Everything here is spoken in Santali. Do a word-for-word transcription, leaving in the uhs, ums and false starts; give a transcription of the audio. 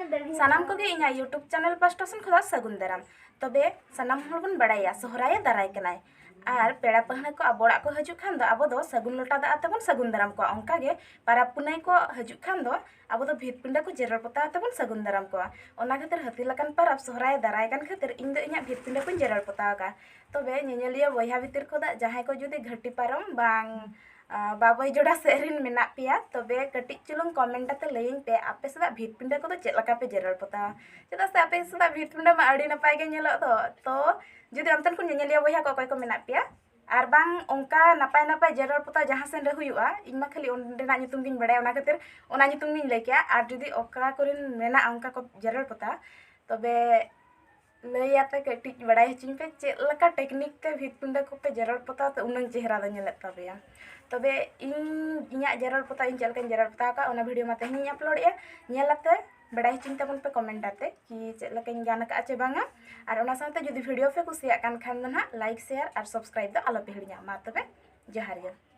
ᱥᱟᱱᱟᱢ ᱠᱚᱜᱮ ᱤᱧᱟᱹᱜ YouTube channel ᱯᱟᱥᱴᱟ ᱥᱮᱱ ᱠᱷᱚᱱᱟᱜ ᱥᱟᱹᱜᱩᱱ ᱫᱟᱨᱟᱢ᱾ ᱛᱚᱵᱮ ᱥᱟᱱᱟᱢ ᱦᱚᱲ ᱵᱚᱱ ᱵᱟᱲᱟᱭᱟ ᱥᱚᱦᱨᱟᱭᱮ ᱫᱟᱨᱟᱭ ᱠᱟᱱᱟᱭ, ᱟᱨ ᱯᱮᱲᱟ ᱯᱟᱹᱦᱬᱟᱹ ᱠᱚ ᱟᱵᱚ ᱚᱲᱟᱜ ᱠᱚ ᱦᱤᱡᱩᱜ ᱠᱷᱟᱱ ᱫᱚ ᱟᱵᱚ ᱫᱚ ᱥᱟᱹᱜᱩᱱ ᱞᱚᱴᱟ ᱫᱟᱜ ᱟᱛᱮ ᱵᱚᱱ ᱥᱟᱹᱜᱩᱱ ᱫᱟᱨᱟᱢ ᱠᱚᱣᱟ᱾ ᱚᱱᱠᱟᱜᱮ ᱯᱟᱨᱟᱵᱽ ᱯᱩᱱᱟᱹᱭ ᱠᱚ ᱦᱤᱡᱩᱜ ᱠᱷᱟᱱ ᱫᱚ ᱟᱵᱚ ᱫᱚ ᱵᱷᱤᱛ ᱯᱤᱸᱰᱟᱹ ᱠᱚ ᱡᱮᱨᱮᱲ ᱯᱚᱛᱟᱣ ᱟᱛᱮ ᱵᱚᱱ ᱥᱟᱹᱜᱩᱱ ᱫᱟᱨᱟᱢ ᱠᱚᱣᱟ᱾ ᱚᱱᱟ ᱠᱷᱟᱹᱛᱤᱨ ᱦᱟᱹᱛᱤ ᱞᱮᱠᱟᱱ ᱯᱟᱨᱟᱵᱽ ᱥᱚᱦᱨᱟᱭᱮ ᱫᱟᱨᱟᱭ ᱠᱟᱱ ᱠᱷᱟᱹᱛᱤᱨ ᱤᱧ ᱫᱚ ᱤᱧᱟᱹᱜ ᱵᱷᱤᱛ ᱯᱤᱸᱰᱟᱹ ᱠᱚᱧ ᱡᱮᱨᱮᱲ ᱯᱚᱛᱟᱣ ᱟᱠᱟᱫᱼᱟ᱾ ᱛᱚᱵᱮ ᱧᱮᱧᱮᱞᱤᱭᱟᱹ ᱵᱚᱭᱦᱟ ᱵᱷᱤᱛᱤᱨ ᱠᱷᱚᱱᱟᱜ ᱡᱟᱦᱟᱸᱭ ᱠᱚ ᱡᱩᱫᱤ ᱜᱷᱟᱹᱴᱤ ᱯᱟᱨᱚᱢ ᱵᱟᱝ ᱟᱨ ᱵᱟᱵᱚᱭ ᱡᱚᱲᱟ ᱥᱮᱫ ᱨᱮᱱ ᱢᱮᱱᱟᱜ ᱯᱮᱭᱟ, ᱛᱚᱵᱮ ᱠᱟᱹᱴᱤᱡ ᱪᱩᱞᱩᱝ comment ᱟᱛᱮ ᱞᱟᱹᱭᱟᱹᱧ ᱯᱮ, ᱟᱯᱮ ᱥᱮᱫᱟᱜ ᱵᱷᱤᱛ ᱯᱤᱸᱰᱟᱹ ᱠᱚᱫᱚ ᱪᱮᱫ ᱞᱮᱠᱟ ᱯᱮ ᱡᱮᱨᱮᱲ ᱯᱚᱛᱟᱣᱟ? ᱪᱮᱫᱟᱜ ᱥᱮ ᱟᱯᱮ ᱥᱮᱫᱟᱜ ᱵᱷᱤᱛ ᱯᱤᱸᱰᱟᱹ ᱢᱟ ᱟᱹᱰᱤ ᱱᱟᱯᱟᱭ ᱜᱮ ᱧᱮᱞᱚᱜ ᱫᱚ᱾ ᱛᱚ ᱡᱩᱫᱤ ᱚᱱᱛᱮᱱ ᱠᱚ ᱧᱮᱧᱮᱞᱤᱭᱟᱹ ᱵᱚᱭᱦᱟ ᱠᱚ ᱚᱠᱚᱭ ᱠᱚ ᱢᱮᱱᱟᱜ ᱯᱮᱭᱟ, ᱟᱨ ᱵᱟᱝ ᱚᱱᱠᱟ ᱱᱟᱯᱟᱭ ᱱᱟᱯᱟᱭ ᱡᱮᱨᱮᱲ ᱯᱚᱛᱟᱣ ᱡᱟᱦᱟᱸ ᱥᱮᱱ ᱨᱮ ᱦᱩᱭᱩᱜᱼᱟ, ᱤᱧ ᱢᱟ ᱠᱷᱟᱹᱞᱤ ᱚᱸᱰᱮᱱᱟᱜ ᱧᱩᱛᱩᱢ ᱜᱤᱧ ᱵᱟᱲᱟᱭᱟ, ᱚᱱᱟ ᱠᱷᱟᱹᱛᱤᱨ ᱚᱱᱟ ᱧᱩᱛᱩᱢ ᱜᱤᱧ ᱞᱟᱹᱭ ᱠᱮᱜᱼᱟ᱾ ᱟᱨ ᱡᱩᱫᱤ ᱚᱠᱟ ᱠᱚᱨᱮᱱ ᱢᱮᱱᱟᱜᱼᱟ ᱚᱱᱠᱟ ᱠᱚ ᱡᱮᱨᱮᱲ ᱯᱚᱛᱟᱣ, ᱛᱚᱵᱮ ᱞᱟᱹᱭ ᱟᱛᱮ ᱠᱟᱹᱴᱤᱡ ᱵᱟᱲᱟᱭ ᱦᱚᱪᱚᱧ ᱯᱮ, ᱪᱮᱫ ᱞᱮᱠᱟ technique ᱛᱮ ᱵᱷᱤᱛ ᱯᱤᱸᱰᱟᱹ ᱠᱚᱯᱮ ᱡᱮᱨᱮᱲ ᱯᱚᱛᱟᱣ ᱛᱮ ᱩᱱᱟᱹᱝ ᱪᱮᱦᱨᱟ ᱫᱚ ᱧᱮᱞᱚᱜ ᱛᱟᱯᱮᱭᱟ᱾ ᱛᱚᱵᱮ ᱤᱧ ᱤᱧᱟᱹᱜ ᱡᱮᱨᱮᱲ ᱯᱚᱛᱟᱣ, ᱤᱧ ᱪᱮᱫ ᱞᱮᱠᱟᱧ ᱡᱮᱨᱮᱲ ᱯᱚᱛᱟᱣ ᱠᱟᱜᱼᱟ, ᱚᱱᱟ video ᱢᱟ ᱛᱮᱦᱮᱧ ᱤᱧ upload ᱮᱜᱼᱟ᱾ ᱧᱮᱞ ᱟᱛᱮ ᱵᱟᱲᱟᱭ ᱦᱚᱪᱚᱧ ᱛᱟᱵᱚᱱ ᱯᱮ comment ᱟᱛᱮ ᱠᱤ ᱪᱮᱫ ᱞᱮᱠᱟᱧ ᱜᱟᱱ ᱟᱠᱟᱫᱼᱟ ᱪᱮ ᱵᱟᱝᱟ᱾ ᱟᱨ ᱚᱱᱟ ᱥᱟᱶᱛᱮ ᱡᱩᱫᱤ video ᱯᱮ ᱠᱩᱥᱤᱭᱟᱜ ᱠᱟᱱ ᱠᱷᱟᱱ ᱫᱚ ᱱᱟᱦᱟᱜ like, share ᱟᱨ subscribe ᱫᱚ ᱟᱞᱚ ᱯᱮ ᱦᱤᱲᱤᱧᱟ᱾ ᱢᱟ ᱛᱚᱵᱮ ᱡᱚᱦᱟᱨ ᱜᱮ᱾